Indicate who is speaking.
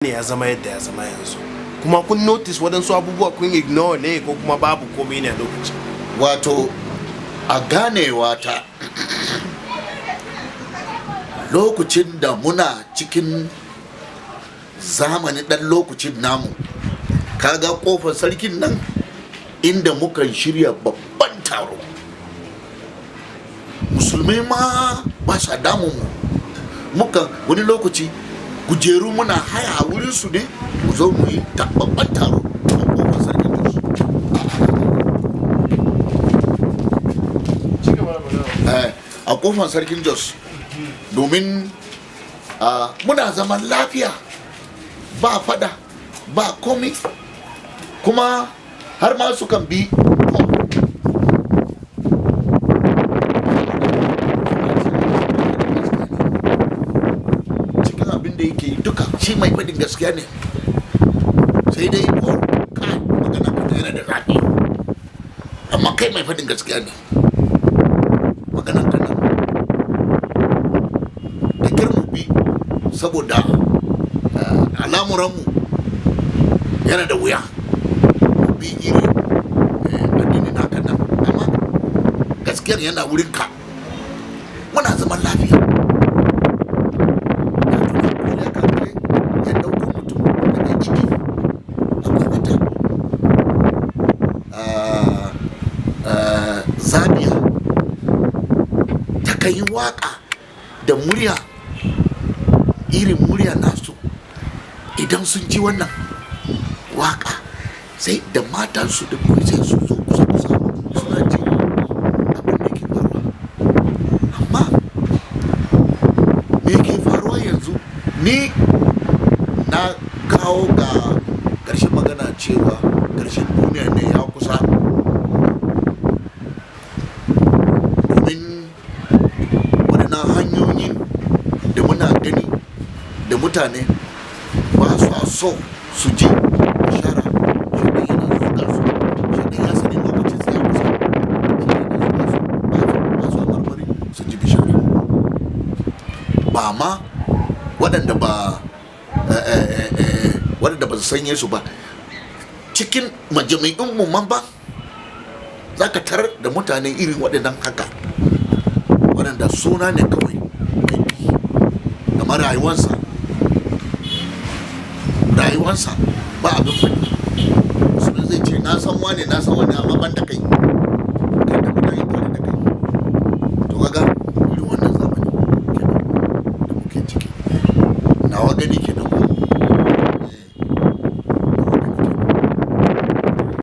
Speaker 1: Ne ya zama yadda ya zama yanzu? Kuma kun notice waɗansu abubuwa kun ignore ne, ko kuma babu komai ne a lokacin?
Speaker 2: Wato a ganewa ta, lokacin da muna cikin zamani ɗan lokacin namu, kaga kofar sarkin nan inda mukan shirya babban taro, musulmai ma ba sa damun mu. Mukan wani lokaci kujeru muna haya a wurin su ne, mu zo mu yi babban taro a kofar sarkin Jos. A kofar sarkin Jos, domin muna zaman lafiya, ba fada, ba komi. Kuma har ma sukan bi Paul. Cikin abin da yake yi duka, shi mai faɗin gaskiya ne. Sai dai Paul, kai magana ka yana da zafi, amma kai mai faɗin gaskiya ne. Maganan ka nan da kyar mu bi, saboda al'amuranmu yana da wuya mu bi iri addini naka nan, amma gaskiyar yana wurinka. Muna zaman lafiya. Na tuna Paul ya kan kai ya ɗauko mutum daga ciki. Akwai wata zabiya ta kan yi waka da murya irin murya nasu. Idan sun ji wannan waka, sai da matansu da kuma sai su zo kusa kusa suna ji abin da ke faruwa. Amma me ke faruwa yanzu? Ni na kawo ga ƙarshen magana cewa ƙarshen duniya ne ya kusa, domin waɗannan hanyoyin da muna gani da mutane ba su so su ji bishara, shaidan yana zuga su. Shaidan ya sani lokacin sai ya kusa, shi yana zuga su, ba su marmari su ji bishara. Ba ma waɗanda ba waɗanda ba su san Yesu ba, cikin majami'un mu man ba za ka tarar da mutane irin waɗannan haka, waɗanda suna ne kawai mai bi, amma rayuwansa ba abin faɗi. Musulmi zai ce, "Na san wane, na san wane, amma ban da kai."